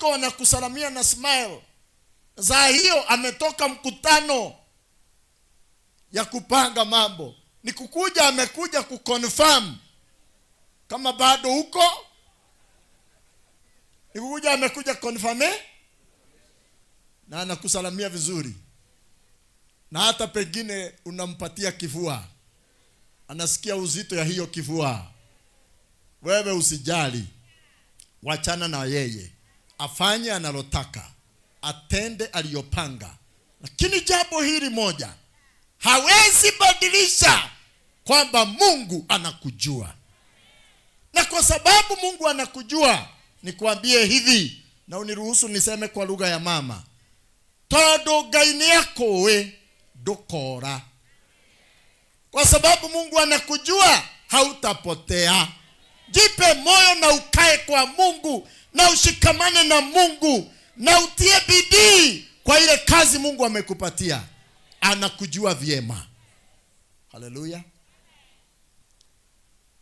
Kusanyiko wanakusalamia na smile. Saa hiyo ametoka mkutano ya kupanga mambo, ni kukuja, amekuja kuconfirm kama bado huko, ni kukuja, amekuja confirm, na anakusalamia vizuri, na hata pengine unampatia kifua, anasikia uzito ya hiyo kifua. Wewe usijali, wachana na yeye, afanye analotaka, atende aliyopanga. Lakini jambo hili moja hawezi badilisha, kwamba Mungu anakujua, na kwa sababu Mungu anakujua, nikwambie hivi na uniruhusu niseme kwa lugha ya mama, tondu Ngai nĩakũĩ ndũkora. Kwa sababu Mungu anakujua, hautapotea. Jipe moyo na ukae kwa Mungu na ushikamane na Mungu na utie bidii kwa ile kazi Mungu amekupatia. Anakujua vyema. Haleluya.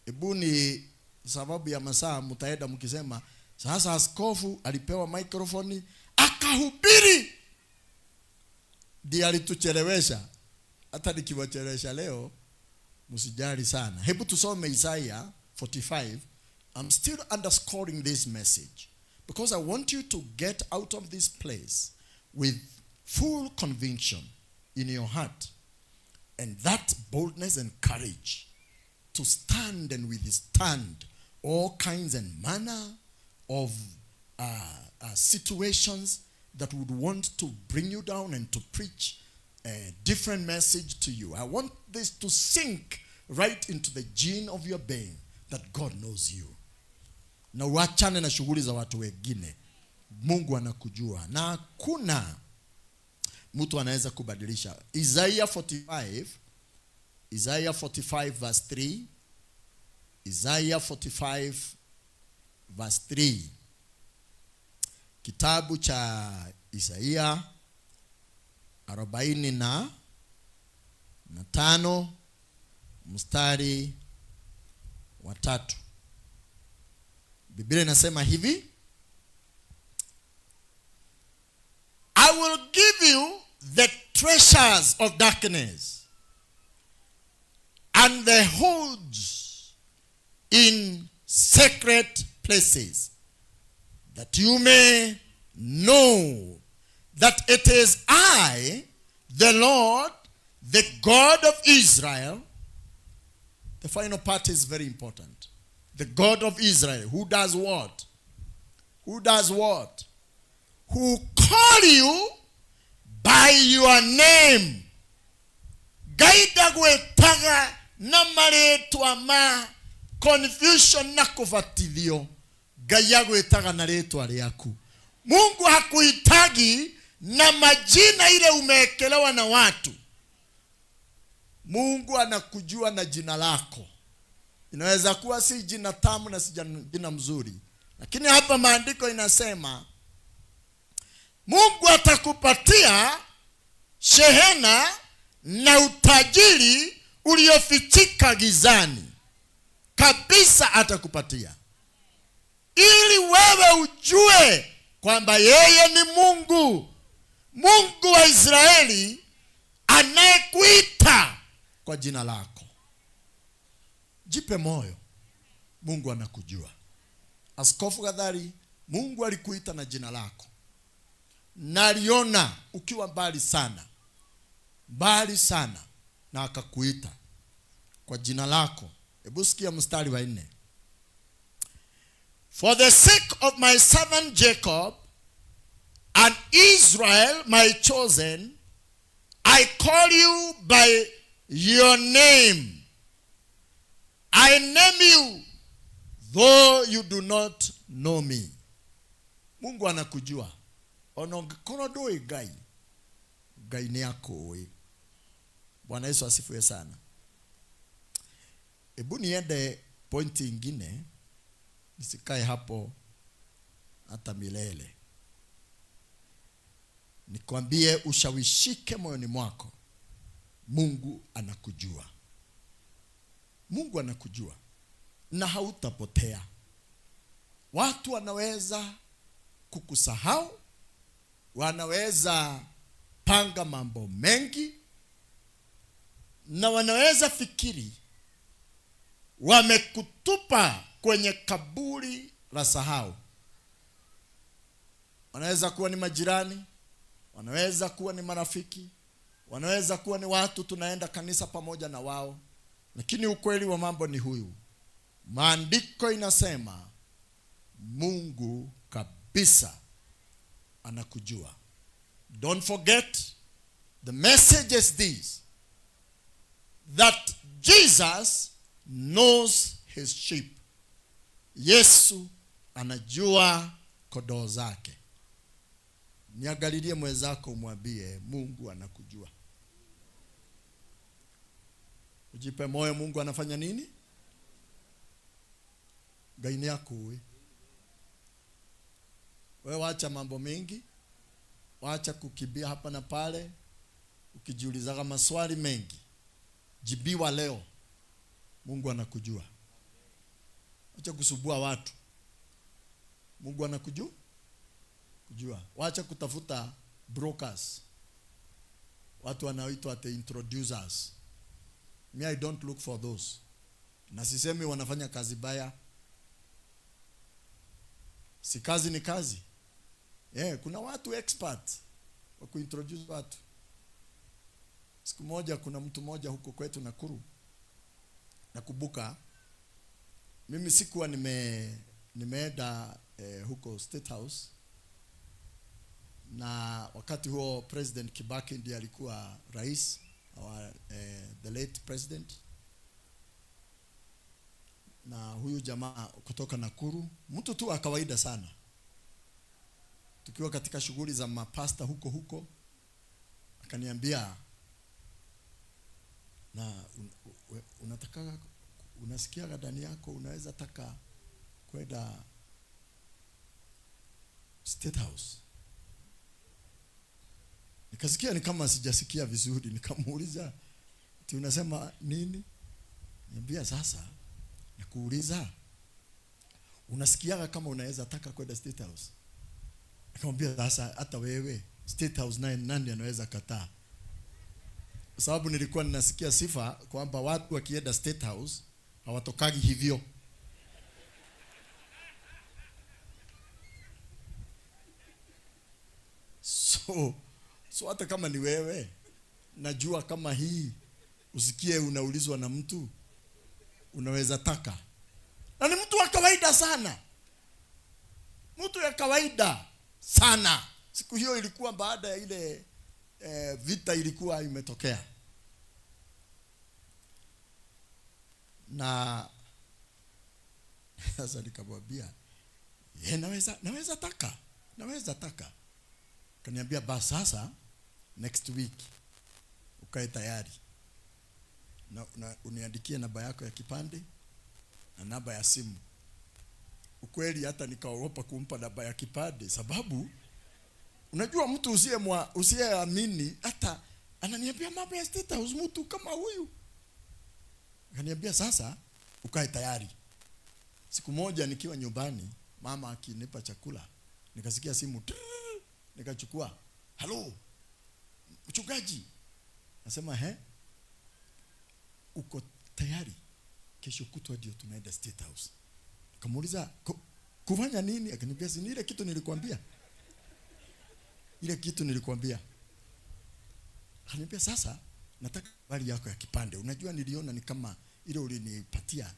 Hebu ni sababu ya masaa, mtaenda mkisema sasa askofu alipewa microphone akahubiri, ndiye alituchelewesha. Hata nikiwachelewesha leo, msijali sana. Hebu tusome Isaiah 45. I'm still underscoring this message because I want you to get out of this place with full conviction in your heart and that boldness and courage to stand and withstand all kinds and manner of situations that would want to bring you down and to preach a different message to you. I want this to sink right into the gene of your being that God knows you. Na uachane na shughuli za watu wengine. Mungu anakujua na hakuna mtu anaweza kubadilisha. Isaiah 45, Isaiah 45 verse 3, Isaiah 45 verse 3. Kitabu cha Isaia 45 mstari wa 3. Biblia inasema hivi: "I will give you the treasures of darkness and the hoards in secret places, that you may know that it is I, the Lord, the God of Israel." The final part is very important. The God of Israel, who does what? Who does what? Who call you by your name. Ngai ndagwĩtaga na marĩtwa ma confusion na kũbatithio. Ngai agwĩtaga na rĩtwa rĩaku. Mungu hakuitagi na majina ile umeekelewa na watu. Mungu anakujua na jina lako. Inaweza kuwa si jina tamu na si jina mzuri, lakini hapa maandiko inasema Mungu atakupatia shehena na utajiri uliofichika gizani kabisa, atakupatia ili wewe ujue kwamba yeye ni Mungu, Mungu wa Israeli anayekuita kwa jina lako. Jipe moyo, Mungu anakujua. Askofu Gathari, Mungu alikuita na jina lako, naliona ukiwa mbali sana, mbali sana, na akakuita kwa jina lako. Hebu sikia mstari wa 4. "For the sake of my servant Jacob and Israel my chosen, I call you by your name. I name you though you do not know me." Mungu anakujua. Ona ũngĩkorwo ndũĩ Ngai, Ngai nĩ akũĩ. Bwana Yesu asifiwe sana. Hebu niende pointi ingine, nisikae hapo hata milele. Nikwambie ushawishike moyoni mwako, Mungu anakujua. Mungu anakujua na hautapotea. Watu wanaweza kukusahau, wanaweza panga mambo mengi, na wanaweza fikiri wamekutupa kwenye kaburi la sahau. Wanaweza kuwa ni majirani, wanaweza kuwa ni marafiki, wanaweza kuwa ni watu tunaenda kanisa pamoja na wao, lakini ukweli wa mambo ni huyu. Maandiko inasema Mungu kabisa anakujua. Don't forget, the message is this, that Jesus knows his sheep. Yesu anajua kondoo zake. Niangalilie mwenzako umwambie Mungu anakujua. Ujipe moyo, Mungu anafanya nini? Ngai nĩ akũĩ. Wewe wacha mambo mengi, wacha kukimbia hapa na pale, ukijiulizaga maswali mengi. Jibiwa leo, Mungu anakujua. Wacha kusumbua watu, Mungu anakujua kujua. Wacha kutafuta brokers, watu wanaoitwa the introducers. Me, I don't look for those. Na sisemi wanafanya kazi baya, si kazi ni kazi. Yeah, kuna watu expert wa kuintroduce watu. Siku moja kuna mtu mmoja huko kwetu Nakuru, nakumbuka mimi sikuwa nimeenda huko State House, na wakati huo President Kibaki ndiye alikuwa rais, our, the late president, na huyu jamaa kutoka Nakuru, mtu tu wa kawaida sana, tukiwa katika shughuli za mapasta huko huko, akaniambia na unataka unasikia ndani yako unaweza taka kwenda State House. Nikasikia ni kama sijasikia vizuri, nikamuuliza, ati unasema nini? Niambia sasa, nakuuliza unasikiaga kama unaweza taka kwenda State House? Nikamwambia sasa, hata wewe State House naye nani anaweza kataa? Kwa sababu nilikuwa ninasikia sifa kwamba watu wakienda State House hawatokagi hivyo. So hata kama ni wewe, najua kama hii usikie unaulizwa na mtu unaweza taka, na ni mtu wa kawaida sana, mtu ya kawaida sana. Siku hiyo ilikuwa baada ya ile vita ilikuwa imetokea, na sasa nikamwambia naweza taka, naweza taka. Kaniambia basi sasa next week ukae tayari na uniandikie namba yako ya kipande na namba ya simu. Ukweli hata nikaogopa kumpa namba ya kipande, sababu unajua mtu usiyeamini hata ananiambia mambo ya State House, mtu kama huyu. Akaniambia sasa ukae tayari. Siku moja nikiwa nyumbani, mama akinipa chakula, nikasikia simu trrr, nikachukua, halo mchungaji. Nasema he, uko tayari? Kesho kutwa ndio tunaenda State House. Nikamuuliza kufanya nini? Akaniambia si ile kitu nilikwambia, ile kitu nilikwambia. Akaniambia sasa nataka habari yako ya kipande. Unajua niliona ni kama ile ulinipatia.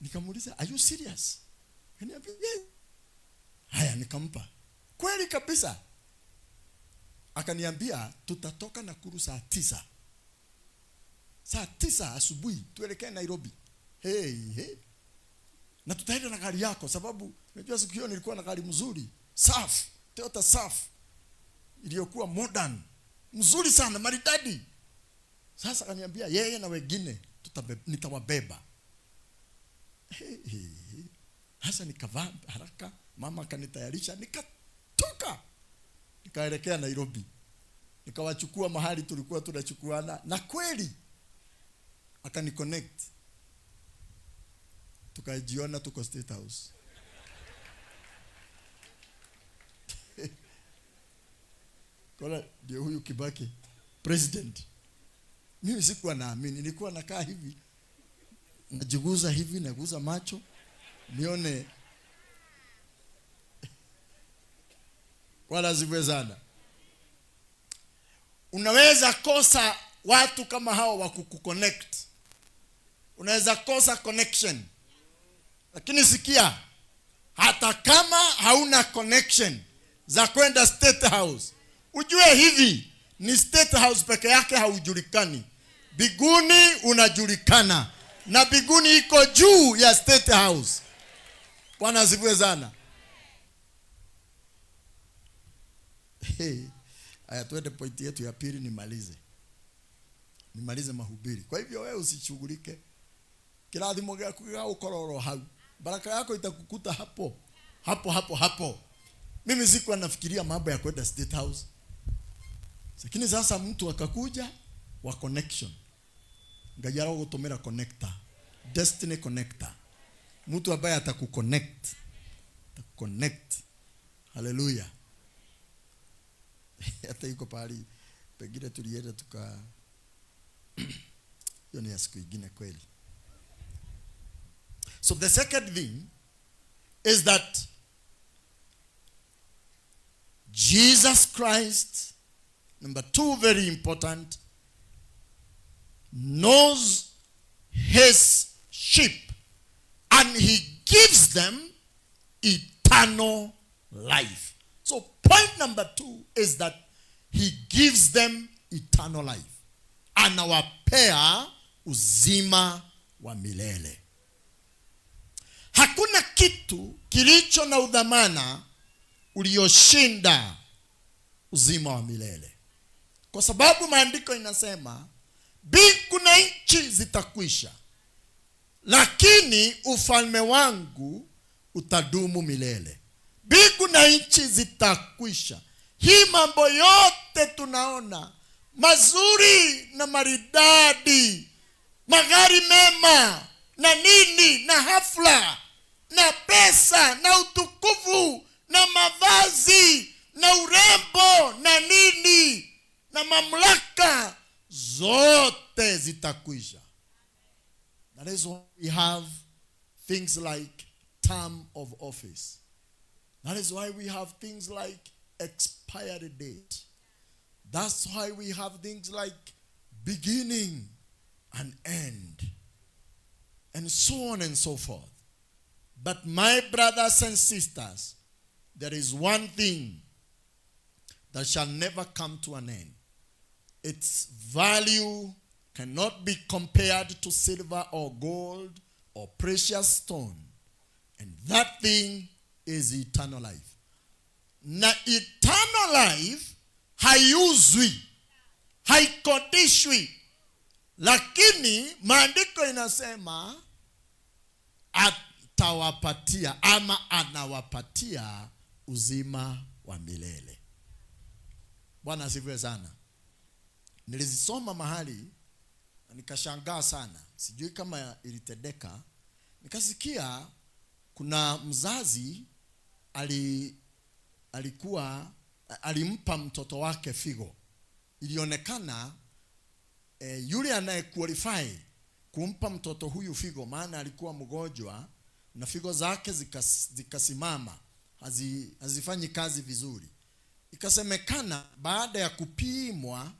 Nikamuuliza are you serious? Akaniambia yes. Haya, nikampa. Kweli kabisa. Akaniambia tutatoka Nakuru saa 9. Saa 9 asubuhi tuelekee Nairobi. Hey, hey. Na tutaenda na gari yako, sababu unajua siku hiyo nilikuwa na gari mzuri, safi, Toyota safi, iliyokuwa modern, mzuri sana, maridadi. Sasa akaniambia yeye na wengine nitawabeba. Hey, hey, hey. Sasa nikavaa haraka, mama akanitayarisha, nikatoka nikaelekea Nairobi. Nikawachukua mahali tulikuwa tunachukuana, na kweli akaniconnect. Tukajiona tuko State House. Kona ndio huyu Kibaki president. Mimi sikuwa naamini, nilikuwa nakaa hivi najiguza hivi, naguza macho nione. Bwana asifiwe sana. Unaweza kosa watu kama hao wa kukuconnect, unaweza kosa connection, lakini sikia, hata kama hauna connection za kwenda State House, ujue hivi ni State House peke yake haujulikani. Biguni unajulikana, na biguni iko juu ya State House. Bwana asifiwe sana. Hey, aya, tuende pointi yetu ya pili, nimalize mahubiri. Kwa hivyo wewe usishughulike, kirathimo gĩaku gĩgagũkora oro hau, baraka yako itakukuta hapo hapo hapo hapo. Mimi sikuwa nafikiria mambo ya kwenda State House, lakini sasa mtu akakuja wa connection, Ngai aragũtũmĩra connector, destiny connector, mtu ambaye atakuconnect, atakuconnect. Haleluya. Hata iko pahali pengine tulienda tuka hiyo ni ya siku ingine kweli. So the second thing is that Jesus Christ, number two, very important, knows his sheep and he gives them eternal life. So point number two is that he gives them eternal life. Anawapea uzima wa milele. Hakuna kitu kilicho na udhamana ulioshinda uzima wa milele, kwa sababu maandiko inasema mbingu na nchi zitakwisha, lakini ufalme wangu utadumu milele. Mbingu na nchi zitakwisha. Hii mambo yote tunaona mazuri na maridadi, magari mema na nini na hafla na pesa na utukufu na mavazi na urembo na nini na mamlaka, zote zitakwisha. That is why we have things like term of office. That is why we have things like expiry date. That's why we have things like beginning and end, and so on and so forth. But my brothers and sisters, there is one thing that shall never come to an end. Its value cannot be compared to silver or gold or precious stone. And that thing is eternal life. Na eternal life haiuzwi, haikodishwi, lakini maandiko inasema atawapatia ama anawapatia uzima wa milele. Bwana asifiwe sana. Nilizisoma mahali na nikashangaa sana, sijui kama ilitendeka. Nikasikia kuna mzazi alikuwa alimpa mtoto wake figo. Ilionekana yule anayequalify kumpa mtoto huyu figo, maana alikuwa mgonjwa na figo zake zikasimama, hazifanyi kazi vizuri. Ikasemekana baada ya kupimwa,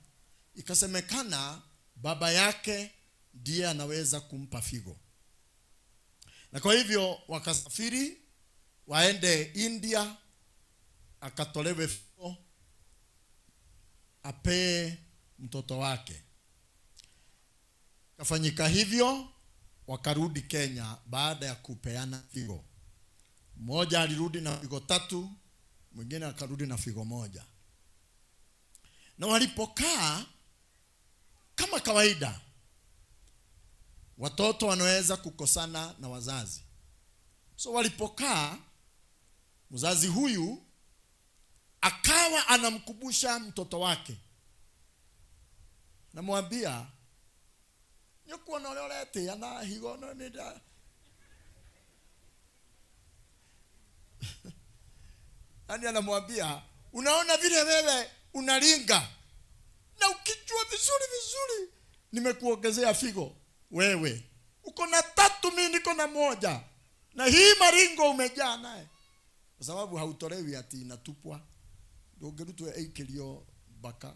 ikasemekana baba yake ndiye anaweza kumpa figo. Na kwa hivyo wakasafiri waende India, akatolewe figo apee mtoto wake. Kafanyika hivyo, wakarudi Kenya baada ya kupeana figo. Mmoja alirudi na figo 3, mwingine akarudi na figo 1. Na walipokaa kama kawaida, watoto wanaweza kukosana na wazazi. So walipokaa, mzazi huyu akawa anamkumbusha mtoto wake, namwambia nikuona uria uretia na higo no ni nda. Yaani anamwambia unaona vile wewe Unaringa na ukijua vizuri vizuri nimekuongezea figo. Wewe uko na tatu, mimi niko na moja, na hii maringo umejaa naye, kwa sababu hautolewi ati inatupwa. Ndũngĩrutwo ĩikĩrio mbaka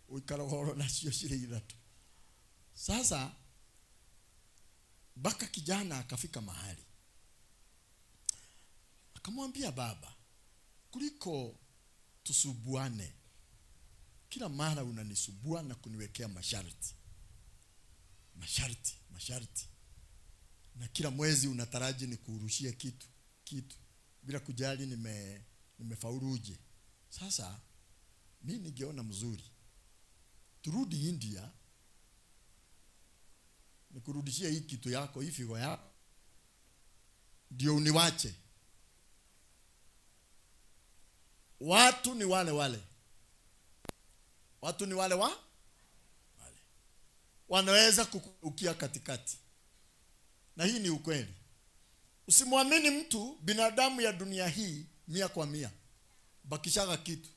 ũikaraga oro nacio cirĩ ithatũ. Sasa mpaka kijana akafika mahali akamwambia baba, kuliko tusubuane kila mara, unanisubua na kuniwekea masharti, masharti, masharti, na kila mwezi unataraji nikurushie kitu kitu bila kujali nimefauluje. Sasa mi ningeona mzuri turudi India, nikurudishie hii kitu yako, hii figo yako, ndio uniwache. Watu ni wale wale, watu ni wale wa wale, wanaweza kukuukia katikati, na hii ni ukweli. Usimwamini mtu binadamu ya dunia hii 100%. Bakishaga kitu,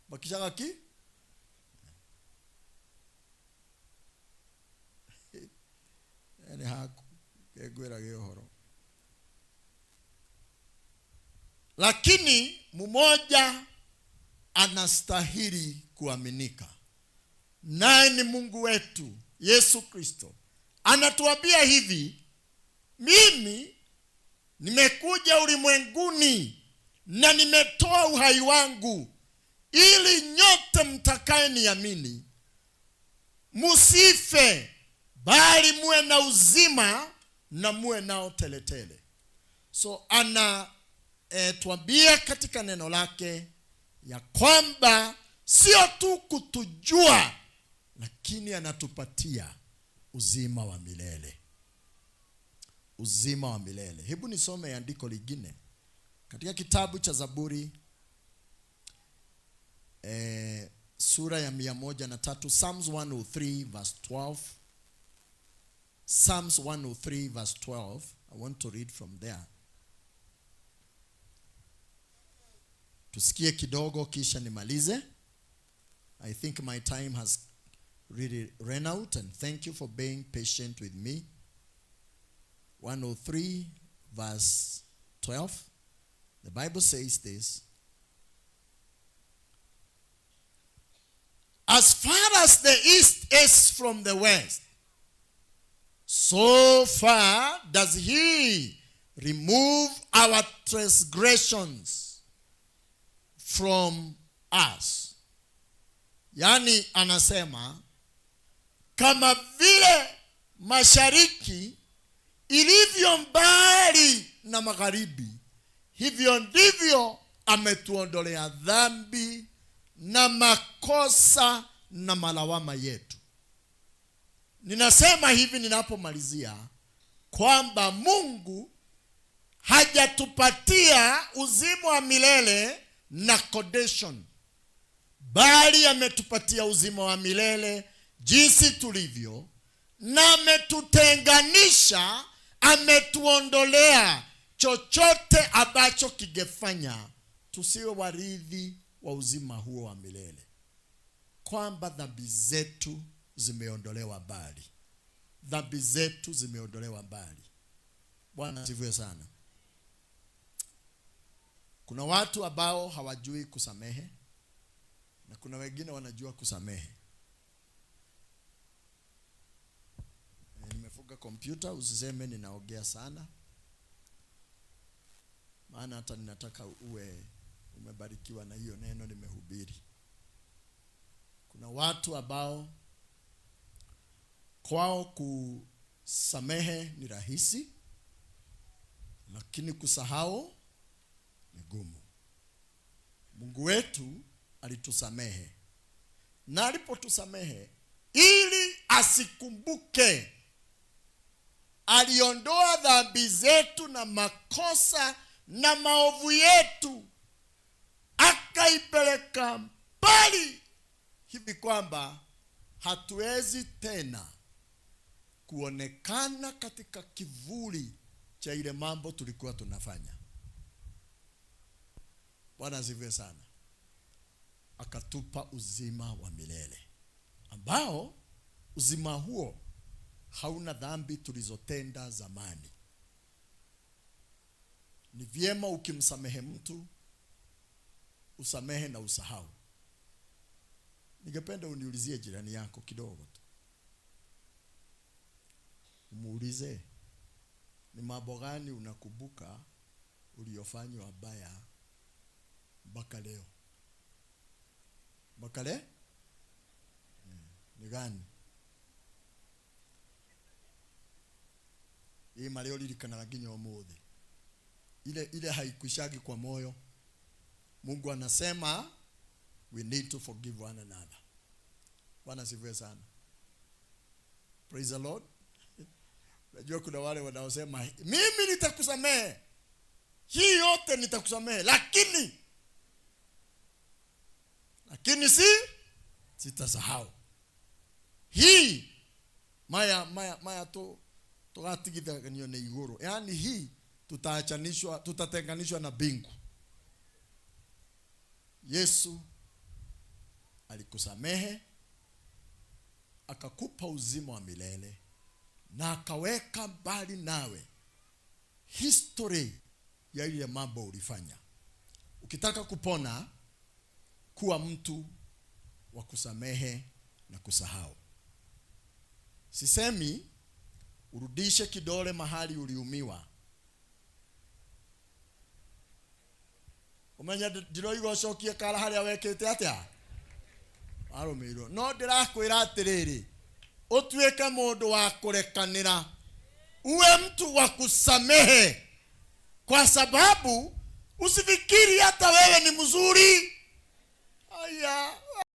bakishaga ki nĩ haku ngwĩrage ũhoro. Lakini mmoja anastahili kuaminika, naye ni Mungu wetu Yesu Kristo. Anatuambia hivi, mimi nimekuja ulimwenguni na nimetoa uhai wangu ili nyote mtakaye niamini musife, bali muwe na uzima na muwe nao teletele. So ana tuambia katika neno lake ya kwamba sio tu kutujua, lakini anatupatia uzima wa milele, uzima wa milele. Hebu nisome andiko lingine katika kitabu cha Zaburi sura ya 103, Psalms 103 verse 12. Psalms 103 verse 12. I want to read from there. Tusikie kidogo kisha nimalize. I think my time has really run out, and thank you for being patient with me. 103 verse 12. The Bible says this. As far as the east is from the west, so far does he remove our transgressions from us. Yaani anasema kama vile mashariki ilivyo mbali na magharibi, hivyo ndivyo ametuondolea dhambi na makosa na malawama yetu. Ninasema hivi ninapomalizia kwamba Mungu hajatupatia uzima wa milele na condition, bali ametupatia uzima wa milele jinsi tulivyo, na ametutenganisha, ametuondolea chochote ambacho kingefanya tusiwe warithi wa uzima huo wa milele, kwamba dhambi zetu zimeondolewa mbali, dhambi zetu zimeondolewa mbali. Bwana asifiwe sana. Kuna watu ambao hawajui kusamehe na kuna wengine wanajua kusamehe. Nimefunga kompyuta, usiseme ninaongea sana, maana hata ninataka uwe umebarikiwa na hiyo neno nimehubiri. Kuna watu ambao kwao kusamehe ni rahisi, lakini kusahau ni gumu. Mungu wetu alitusamehe, na alipotusamehe ili asikumbuke, aliondoa dhambi zetu na makosa na maovu yetu, akaipeleka mbali hivi kwamba hatuwezi tena kuonekana katika kivuli cha ile mambo tulikuwa tunafanya. Bwana asifiwe sana. akatupa uzima wa milele, ambao uzima huo hauna dhambi tulizotenda zamani. Ni vyema ukimsamehe mtu usamehe na usahau. Ningependa uniulizie jirani yako kidogo tu, umuulize ni mambo gani unakumbuka uliyofanywa baya mpaka leo. Mpaka leo ni gani? Ii maria uririkanaga nginya umuthi, ile ile haikuishagi kwa moyo. Mungu anasema we need to forgive one another. Bwana asifiwe sana. Praise the Lord. Unajua kuna wale wanaosema mimi nitakusamehe hii yote, nitakusamehe, lakini si sitasahau hii maya maya maya tu tugatigithanio nĩ igũrũ, yaani hii tutaachanishwa, tutatenganishwa na mbingu. Yesu alikusamehe, akakupa uzima wa milele na akaweka mbali nawe history ya ile mambo ulifanya. Ukitaka kupona, kuwa mtu wa kusamehe na kusahau. Sisemi urudishe kidole mahali uliumiwa. Umenya ndiroiga ucokie kara haria wekite atia warumirwo, no ndirakwira atiriri, utuike mundu wa kurekanira, uwe mtu wa kusamehe, kwa sababu usifikiri hata wewe ni mzuri.